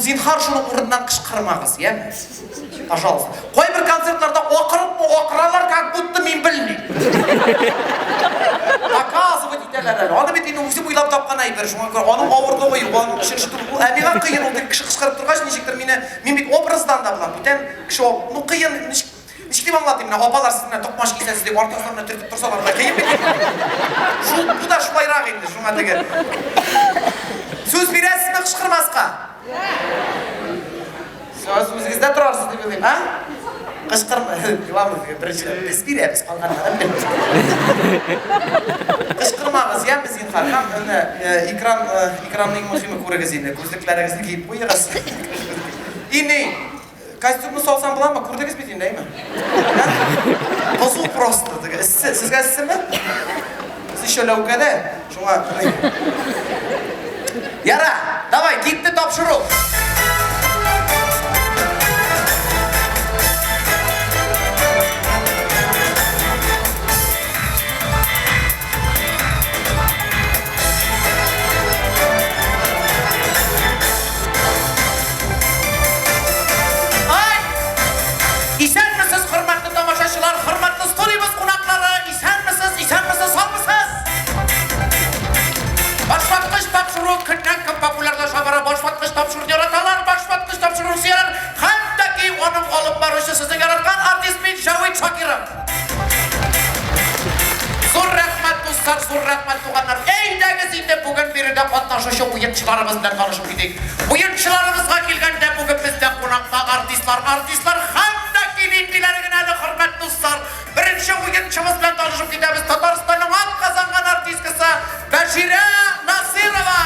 зинһар шуны урыннан кычкырмагыз, яме? Пожалуйста. Кайбер концертларда акырыпмы акыралар, как будто мин белмим. Доказывать итәләр әле. Аны бит инде үзем уйлап тапкан әйбер, шуңа күрә аның авырлыгы юк, аның өчен шыту. Ул ә миңа кыен, ул теге кеше кычкырып торгач, ничектер мине, мин бит образдан да булам, бүтән кеше, ну кыен, ничек Ничек дип аңлатыйм, менә апалар сез менә токмач кисәсез дип артыгыздан менә төртеп торсалар, менә кыен бит инде. Шул бу да шулайрак инде, шуңа теге. Сүз бирәсезме кычкырмаска? Сез үзегездә торарсыз дип уйлыйм, а? Кычкырма, главное, беренчедән без бирәбез, калганнарын белмим. Кычкырмагыз, яме зинһар. Һәм менә экран, экранны иң мөһиме күрегез инде. Күзлекләрегезне киеп куегыз. Ини, Костюмны салсам буламы? Күрдегез бит инде, әйме? Кызу просто. Теге эссе. Сезгә эссеме? Без еще ләүкәдә. Шуңа. Яра, давай, китте тапшыру. Ай! Исәнмесез, хөрмәтле тамашачылар, хөрмәтле студиябез кунаклары! Исәнмесез, исәнмесез, саумысыз! Башваткыч тапшыру көннән-көн популярлаша бара. Башваткыч тапшыруны яраталар, башваткыч тапшыруны сөяләр. Һәм дә ки аның алып баручы сезнең яраткан артист мин, Җәвит Шакиров. Зур рәхмәт, дуслар, зур рәхмәт, туганнар. Әйдәгез инде бүген биредә катнашучы уенчыларыбыз белән танышып китик. Уенчыларыбызга килгәндә, бүген бездә кунакта артистлар, артистлар һәм дә килиндиләре генә әле, хөрмәтле дуслар. Беренче уенчыбыз белән танышып китәбез. Татарстанның атказанган артисткасы Бәширә Насыйрова.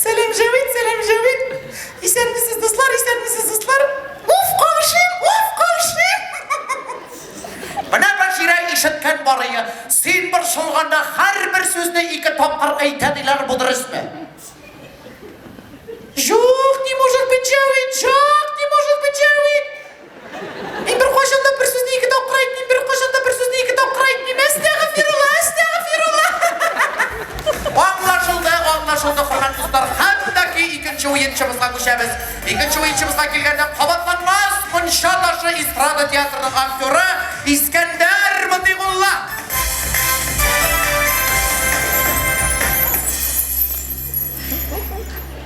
Сәлам, Җәвит, сәлам, Җәвит. Исәнмесез, дуслар, исәнмесез, дуслар. Уф, каушыйм, уф, каушыйм. Менә Бәширә ишеткән барые, син борчылганда һәрбер сүзне ике тапкыр әйтә диләр, бу дөресме? Юк, не может быть, Җәвит, жок, не может быть, Җәвит. Мин беркайчан да бер сүзне ике тапкыр әйтмим, беркайчан да бер сүзне ике тапкыр әйтмим. Әстәгъфирулла, әстәгъфирулла. Аңлашылды, аңлашылды, хөрмәтле дуслар. Һәм дә ки икенче уенчыбызга күчәбез. Икенче уенчыбызга килгәндә кабатланмас Мунча ташы эстрада театрының актеры Искәндәр Мотыйгулла.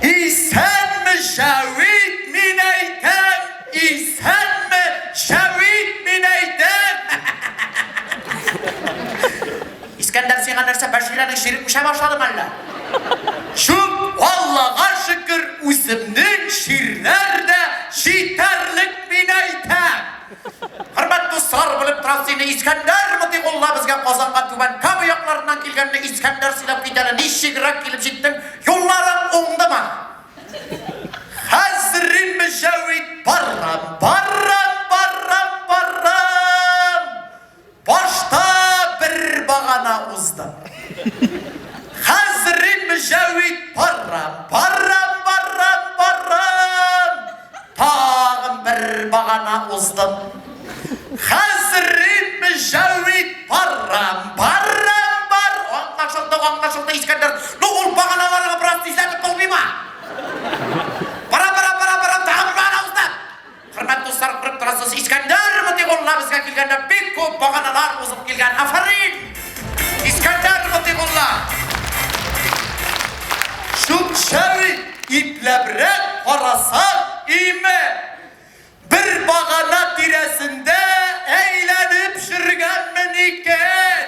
Исәнме, Җәвит, мин әйтәм, исәнме, Җәвит, мин әйтәм. Искәндәр, сиңа нәрсә, Бәширәнең чире күчә башладымы әллә? Юк, Аллага шөкер, үземнең чирләр дә җитәрлек, мин әйтәм. Хөрмәт дуслар, белеп торам сине, Искәндәр Мотыйгулла безгә Казанга Түбән Кама якларыннан килгәнне Искәндәр сөйләп китә әле, ничегрәк килеп җиттең, юлларың уңдымы? Хәзер инде Җәвит барам, барам, барам, барам. Башта бер багана уздым. Хәзер инде Җәвит барам, барам, барам, барам. Тагын бер багана уздым. Хәзер инде Җәвит барам, барам, бар. Аңлашылды, аңлашылды, Искәндәр. Ну, ул баганаларга бераз тизләтеп булмыймы? Барам, барам, барам, барам, тагын бер багана уздым. Хөрмәтле дуслар, күреп торасыз, Искәндәр Мотыйгулла безгә килгәндә бик күп баганалар узып килгән. Афәрин! Искәндәр Мотыйгулла! Шукшәри ипләбрәк карасаң, име, бер багана тирәсендә әйләнеп йөргәнмен икән.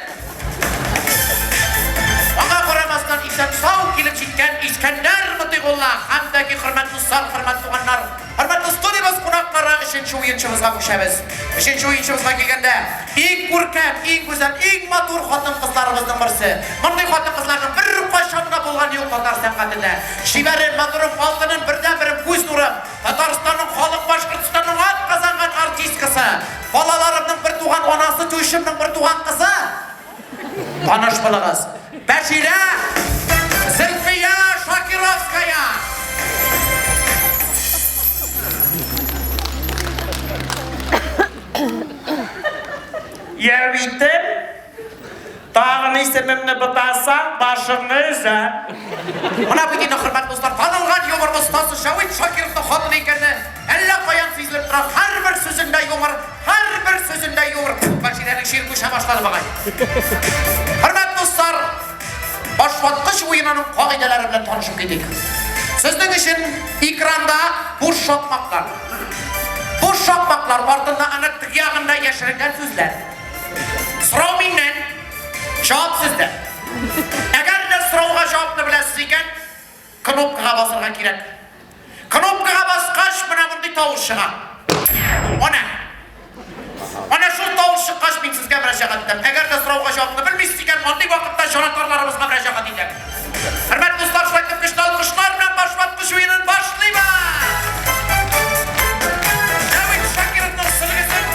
Аңа карамастан исән-сау килеп җиткән Искәндәр Мотыйгулла һәм дә ки хөрмәтле дуслар, хөрмәтле туганнар, Хөрмәтле студиябез кунаклары, өченче уенчыбызга күчәбез. Өченче уенчыбызга килгәндә, иң күркәм, иң гүзәл, иң матур хатын-кызларыбызның берсе. Мондый хатын-кызларның беркайчан да булганы юк татар сәнгатендә. Чибәрем, матурым, алтыным, бердәнберем, күз нурым, Татарстанның халык, Башкортстанның атказанган артисткасы, балаларымның бертуган анасы, тещамның бертуган кызы. Таныш булыгыз. Бәширә Зөлфия Шакировская. Яви итем, тагын исемемне бутасаң, башыңны өзәм. Менә бит инде, хөрмәтле дуслар, танылган юмор остасы Җәвит Шакировның хатыны икәне әллә каян сизелеп тора. Һәрбер сүзендә юмор, һәрбер сүзендә юмор. Бәширәнең чире күчә башлады бугай. Хөрмәтле дуслар, башваткыч уенының кагыйдәләре белән танышып китик. Сезнең өчен экранда буш шакмаклар. Буш шакмаклар артында аны теге ягында яшеренгән сүзләр. Сорау миннән, җавап сездә. Әгәр дә сорауга җавапны беләсез икән, кнопкага басарга кирәк. Кнопкага баскач, менә мондый тавыш чыга. Ана. Ана шул тавыш чыккач, мин сезгә мөрәҗәгать итәм. Әгәр дә сорауга җавапны белмисез икән, андый вакытта җанатарларыбызга мөрәҗәгать итәм. Хөрмәтле дуслар, шулай итеп көчле алкышлар белән башваткыч уенын башлыйбыз. Җәвит Шакировның сөлгесен.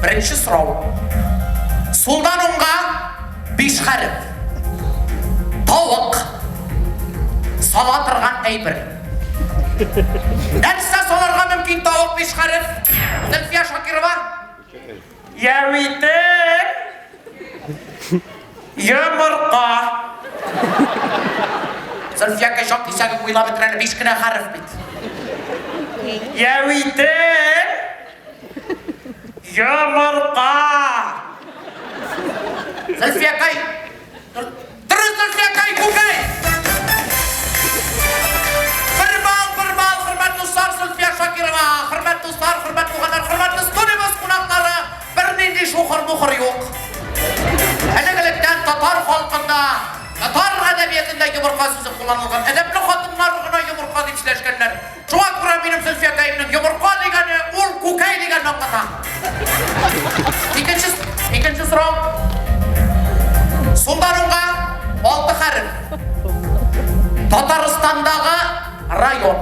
Беренче сорау. Сулдан уңга биш хәреф. Тавык. Сала торган әйбер. Нәрсә салырга мөмкин тавык биш хәреф? Зөлфия Шакирова. Яви итем, йомырка. Зөлфиягә җан кисәге уйлап бетер әле, биш кенә хәреф бит. Яви итем, йомырка. Зөлфиякай. Дөрес, Зөлфиякай, күкәй. Бер балл, бер балл, хөрмәтле дуслар, Зөлфия Шакирова. Хөрмәтле дуслар, хөрмәтле туганнар, хөрмәтле студиябез кунаклары, бернинди шухыр-мухыр юк. Элек-электән татар халкында, татар әдәбиятында йомырка сүзе кулланылган. Әдәпле хатыннар гына йомырка дип сөйләшкәннәр. Шуңа күрә минем Зөлфиякаемның йомырка дигәне ул күкәй дигәнне аңлата. Икенче сорау. Сулдан уңга алты хәреф. Татарстандагы район.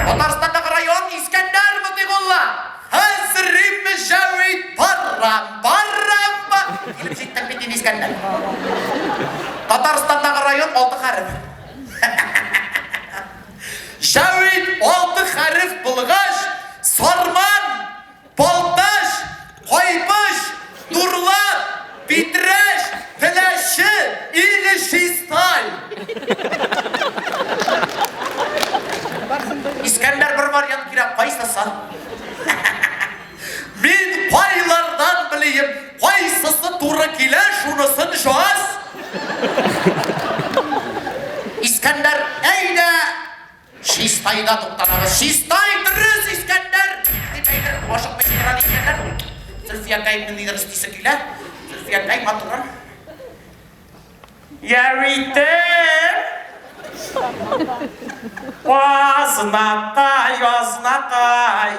Татарстандагы район, Искәндәр Мотыйгулла. Хәзрим Җәвит барам, барам. Килеп җиттек бит инде, Искәндәр. Татарстандагы район, алты хәреф. Җәвит, алты хәреф булгач, Сарман, Балтач, Кайбыч, Нурлат, Питрәч, Теләче или Чистай. Искәндәр, бер вариант кирәк, кайсысы? Мин кайлардан беләем, кайсысы туры килә, шунысын яз. Искәндәр, әйдә, Чистайда туктанабыз. Чистай дөрес, Искәндәр! Дип әйтер, ашыкмый тора Искәндәр. Зөлфиякәемнең нидер өстисе килә. Зөлфиякәй, матурым. Яви итем, Азнакай, Азнакай,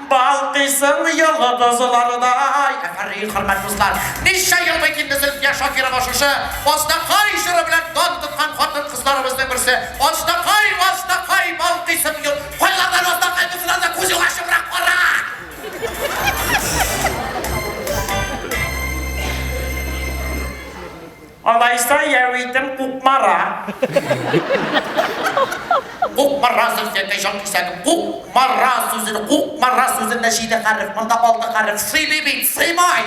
балкыйсың йолдызлардай. Афәрин, хөрмәтле дуслар. Ничә ел бит инде Зөлфия Шакирова шушы Азнакай җыры белән дан тоткан хатын-кызларыбызның берсе. Азнакай, Азнакай, балкыйсың ел. Кайлардан Азнакай булса да күзең ачыбрак кара. Алайса, яви итем, Кукмара. Кукмара, Зөлфиякәй, җан кисәгем. Кукмара сүзен, Кукмара сүзендә җиде хәреф, монда алты хәреф. Сыймый бит, сыймый.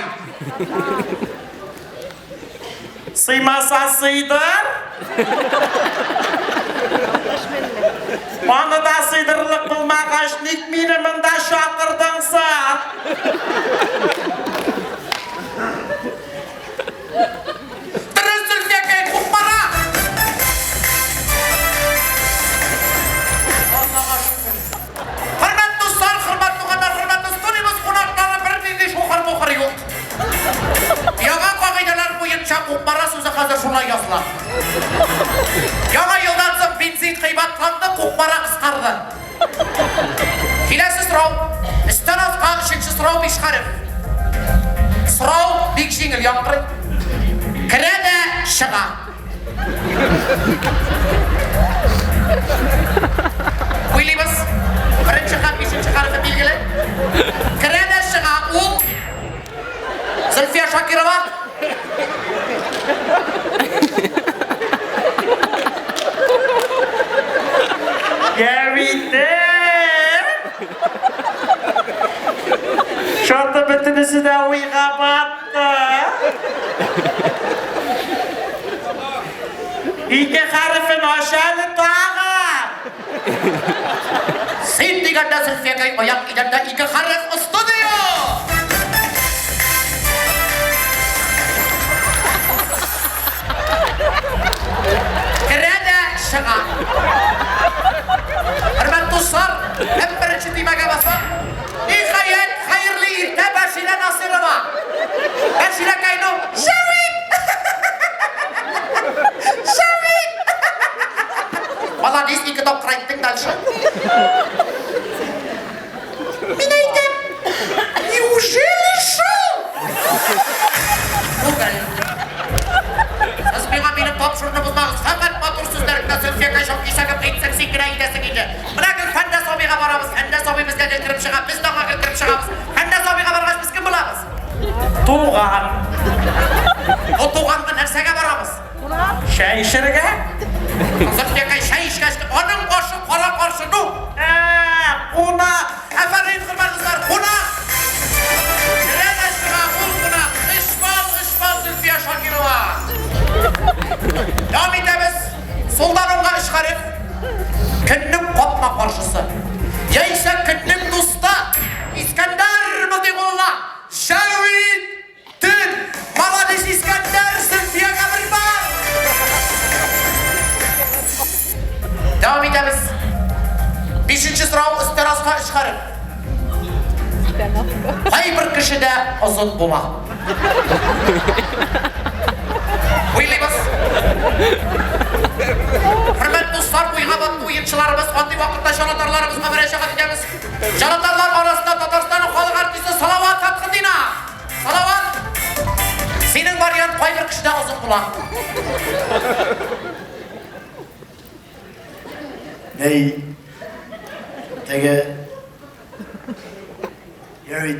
Сыймаса сыйдыр. Аны да сыйдырырлык булмагач, ник мине монда чакырдың соң? Дөрес, Зөлфиякәй, Кукмара. Аллага шөкер. Хөрмәтле дуслар, хөрмәтле туганнар, хөрмәтле студиябез кунаклары, бернинди шухыр-мухыр юк. Яңа кагыйдәләр буенча Кукмара сүзе хәзер шулай языла. Яңа елдан соң бензин кыйбатланды, Кукмара кыскарды. Киләсе сорау. Өстән аска өченче сорау, биш хәреф. Сорау бик җиңел яңгырый. Керә дә чыга. Уйлыйбыз. Беренче һәм бишенче хәрефе билгеле. Керә дә чыга ул. Зөлфия Шакирова. Ике хәрефен ач әле тагы! Син дигәндә Зөлфиякәй аяк идәндә ике хәреф студия! Керә дә чыга. Хөрмәтле дуслар, һәм беренче төймәгә баса. Ниһаять, хәерле иртә, Бәширә Насыйрова. Бәширәкәй, ну, Шәвит! Шәвит! Молодец, ике тапкыр әйттең дальше. Мин әйтәм, неужели шул? Түгел. Сез миңа минем тапшыруны бозмагыз. Фәкать матур сүзләр генә Зөлфиякәй җан кисәгем әйтсәң, син генә әйтәсең инде. Менә гел Фәндәс абыйга барабыз. Фәндәс абый безгә гел кереп чыга, без дә аңа гел кереп чыгабыз. Фәндәс абыйга баргач, без кем булабыз? Туган. Бу туганга нәрсәгә барабыз? Чәй эчәргә? Зөлфиякәй чәй эчкәч, аның башы кара каршы, ну! Ә, кунак. Афәрин, хөрмәтле дуслар, кунак! Керә дә чыга ул кунак. Өч балл, өч балл Зөлфия Шакирова. Дәвам итәбез. Сулдан уңга өч хәреф. Көннең капма-каршысы. Яисә көннең дусты. Искәндәр Мотыйгулла. Җәвит төн. Молодец, Искәндәр, Зөлфиягә бер балл. Дәвам итәбез. Бишенче сорау өстәл аска өч хәреф. Кайбер кешедә озын була. Уйлыйбыз. Хөрмәтле дуслар, уйга батты уенчыларыбыз. Андый вакытта җанатарларыбызга мөрәҗәгать итәбез. Җанатарлар арасында Татарстанның халык артисты Салават Фәтхетдина. Салават, синең вариант кайбер кешедә озын була. Ней, теге, йөри.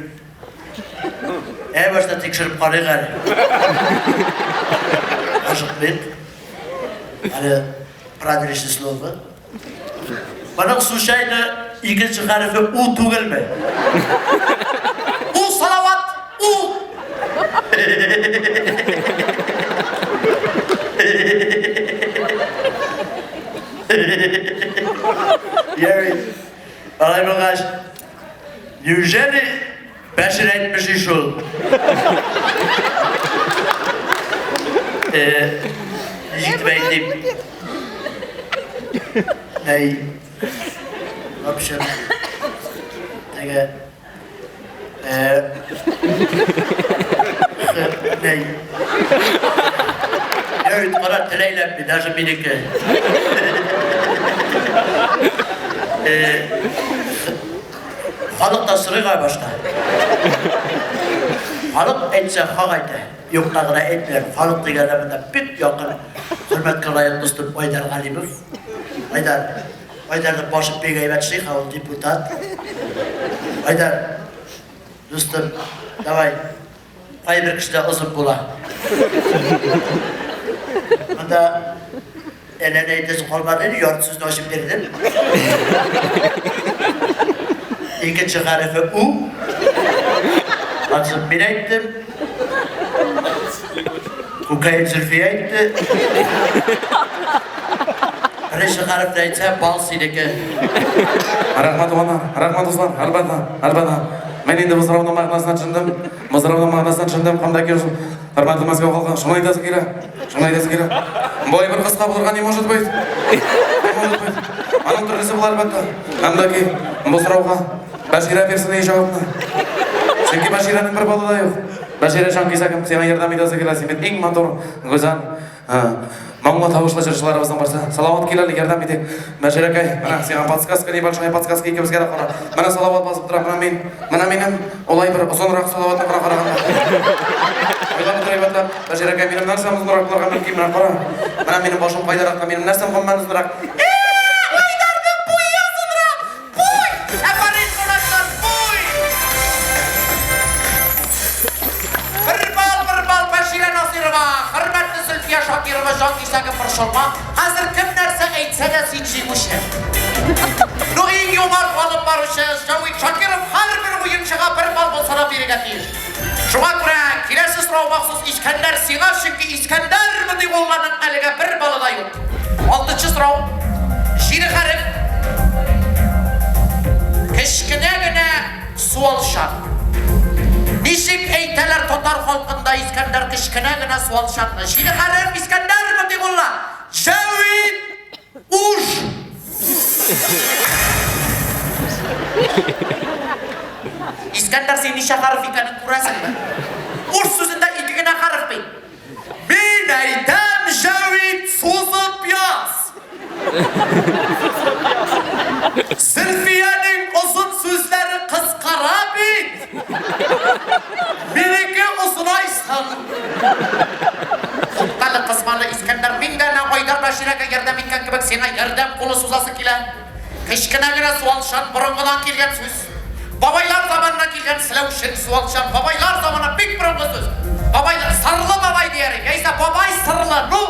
Ә башта тикшереп карыйк әле. Ашыкмыйк. Әле правильное слово. Моның случайно икенче хәрефе У түгелме? У, Салават, У. Йөри. Алай булгач, неужели Бәшир әйтмешли шул? Э, ничек дип әйтим? Нәй, в общем, теге, э, нәй, Йөри, кара, тел әйләнми, даже минеке. Э, халык та сорый башта. Халык әйтсә, хак әйтә. Юкка гына әйтмиләр. Халык дигәндә монда бик якын хөрмәткә лаек дустым Айдар Галимов. Айдар, Айдарның башы бик әйбәт шейх, ул депутат. Айдар, дустым, давай, кайбер кешедә озын була. Монда әллә ни әйтәсе калмады инде, ярты сүзне ачып бирдем. Икенче хәрефе У. Анысын мин әйттем. Күкәен Зөлфия әйтте. Беренче хәрефне әйтсә, бал синеке. Рәхмәт, туганнар, рәхмәт, дуслар, әлбәттә, әлбәттә. Мин инде бу сорауның мәгънәсенә төшендем. Бу сорауның мәгънәсенә төшендем. Һәм дә хөрмәтле Мәскәү халкы, шуны әйтәсе килә. Шуны әйтәсе килә. Болай бер кыска булырга не может быть. Не может быть. Аның төрлесе була, әлбәттә. Һәм дә ки бу сорауга Бәширә бирсен и җавапны. Чөнки Бәширәнең бер балы да юк. Бәширә җан кисәгем, сиңа ярдәм итәсе килә. Син бит иң матур, гүзәл, моңлы тавышлы җырчыларыбызның берсе. Салават, кил әле, ярдәм итик. Бәширәкәй, менә сиңа подсказка, небольшая подсказка икебезгә дә кара. Менә Салават басып тора, менә мин. Менә минем улай бер озынрак Салаватны гына караганда. Уйлап утыр әйбәтләп. Бәширәкәй, минем нәрсәм озынрак булырга мөмкин, менә кара. Менә минем башым кайдарак та, минем нәрсәм гомумән озынрак? Айдарның буе озынрак! Буй! Афәрин, кунаклар, буй! Бер балл, бер балл Бәширә Насыйрова! Хөрмәтле Зөлфия Шакирова, җан кисәге, борчылма. Хәзер кем нәрсә әйтсә дә, син җиңүче. Ну, иң юмарт алып баручы Җәвит Шакиров һәрбер уенчыга бер балл булса да бирергә тиеш. Шуңа күрә киләсе сорау махсус Искәндәр сиңа, чөнки Искәндәр Мотыйгулланың әлегә бер баллы да юк. Алтынчы сорау. Җиде хәреф. Кечкенә генә суалчан. Ничек әйтәләр татар халкында Искәндәр кечкенә генә суалчанны? Җиде хәреф Искәндәр Мотыйгулла. Җәвит уж. Искәндәр, син ничә хәреф икәнен күрәсеңме? Уж сүзендә ике генә хәреф бит. Мин әйтәм, Җәвит, сузып яз! Зөлфиянең озын сүзләре кыскара бит! Минеке озынайсын! Туктале, кызмалы Искәндәр, мин дә әнә Айдар Бәширәгә ярдәм иткән кебек сиңа ярдәм кулы сузасы килә. Кечкенә генә суалчан, борынгыдан килгән сүз. Бабайлар заманыннан килгән селәүчен, суалчан, бабайлар заманы, бик борынгы сүз. Бабай, сырлы бабай дияр идек, яисә бабай сырлы, ну,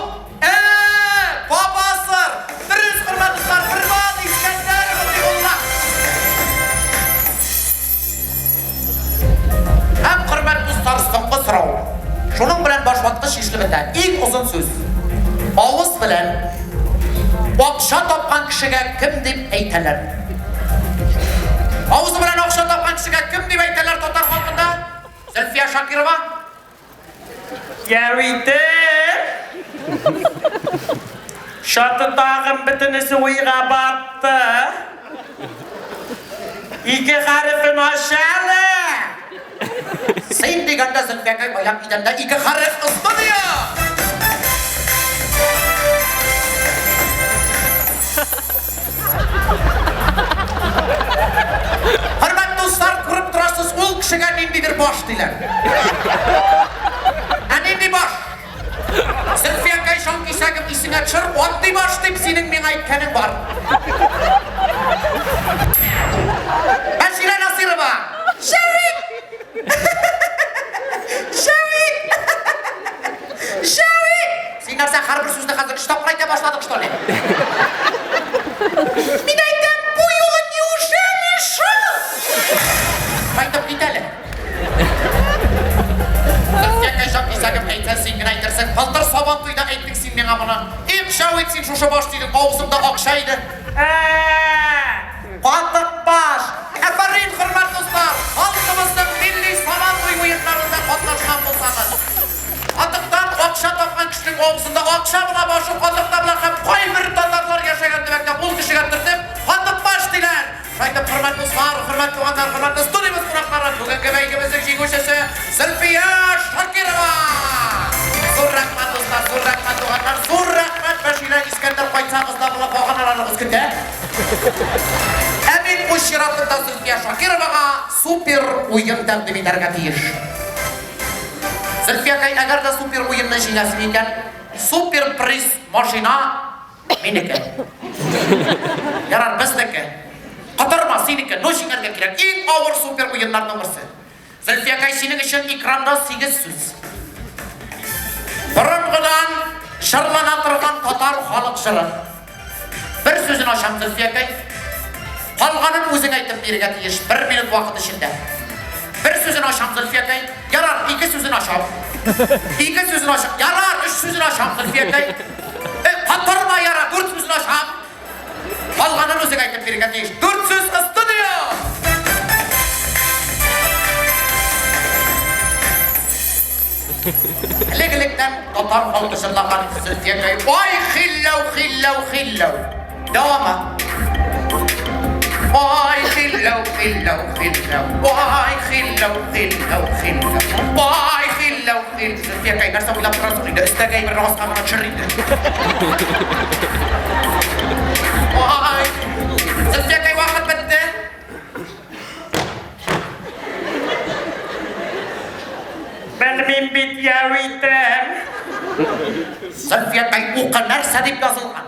ә, баба сыр. Дөрес, хөрмәтле дуслар, бер балл Искәндәр Мотыйгулла. Һәм, хөрмәтле дуслар, соңгы сорау. Шуның белән башваткыч чишелеп бетә. Иң озын сүз. Авыз белән акча тапкан кешегә кем дип әйтәләр? Авызы белән акча тапкан кешегә кем дип әйтәләр татар халкында? Зөлфия Шакирова. Яви-тем! Чаты тагын бөтенесе уйга батты. Ике хәрефен ач әле! Син дигәндә Зөлфиякәй аяк идәндә ике хәреф студия! Хөрмәтле дуслар, күреп торасыз, ул кешегә ниндидер баш диләр. Ә нинди баш? Зөлфиякәй шал кисәгем исеңә төшер, андый баш дип синең миңа әйткәнең бар. Бәширә Насыйрова! Шәвит! Шәвит! Шәвит! Син нәрсә, һәрбер сүзне хәзер өч тапкыр әйтә башладың, что ли? Мин әйтәм, бу юлы неужели шул? Кайтып кит әле. Зөлфиякәй җан кисәгем әйтсә, син генә әйтерсең. Былтыр Сабан туйда әйттең син миңа моны. Их, Шәвит, син шушы баш дидең, авызымда акча иде. Ә, катык баш! Афәрин, хөрмәтле дуслар! Халкыбызның милли Сабан туй уеннарында катнашкан булсагыз. Катыктан акча тапкан кешенең авызында акча була, башы катыкта була һәм кайбер татарлар яшәгән төбәктә ул кешегә төртеп, катыкбаш диләр. Шулай итеп, хөрмәтле дуслар, хөрмәтле туганнар, хөрмәтле студиябез кунаклары, бүгенге бәйгебезнең җиңүчесе Зөлфия Шакирова! Зур рәхмәт, дуслар, зур рәхмәт, туганнар, зур рәхмәт, Бәширә, Искәндәр, кайтсагыз да була, баганаларыгыз көтә. Ә мин үз чиратымда Зөлфия Шакировага супер уен тәкъдим итәргә тиеш. Зөлфиякәй, әгәр дә супер уенны җиңәсең икән, супер приз машина минеке. Ярар, безнеке. Котырма, синеке, но җиңәргә кирәк. Иң авыр супер уеннарның берсе. Зөлфиякәй, синең өчен экранда сигез сүз. Борынгыдан җырлана торган татар халык җыры. Бер сүзен ачам, Зөлфиякәй. Калганын үзең әйтеп бирергә тиеш, бер минут вакыт эчендә. Бер сүзен ачам, Зөлфиякәй. Ярар, ике сүзен ачам. Ике сүзен ачам. Ярар, өч сүзен ачам, Зөлфиякәй. Э, катырма, ярар, дүрт сүзен ачам. Калганын үзең әйтеп бирергә тиеш. Дүрт сүз студия! Элек-электән татар халкы җырлаган Зөлфиякәй. Ай, хилләү, хилләү, хилләү. Дәвамы. Ай, хилләү, хилләү, хилләү. Ай, хилләү, хилләү, хилләү. Ай, хилләү, хилләү. Зөлфиякәй, нәрсә уйлап торасың инде? Өстәге әйберне аска гына төшер инде. Ай, Зөлфиякәй, вакыт бетте. Белмим бит, яви-тем. Зөлфиякәй, укы, нәрсә дип язылган?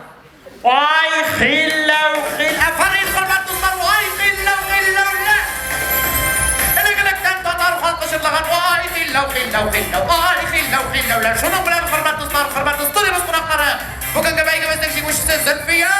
Ай, хилләү, хил... Афәрин, хөрмәтле дуслар, ай, хилләү, хилләү, лә! Элек-электән татар халкы җырлаган ай, хилләү, хилләү, хилләү, ай, хилләү, хилләү, лә. Шуның белән, хөрмәтле дуслар, хөрмәтле студиябез кунаклары, бүгенге бәйгебезнең җиңүчесе Зөлфия!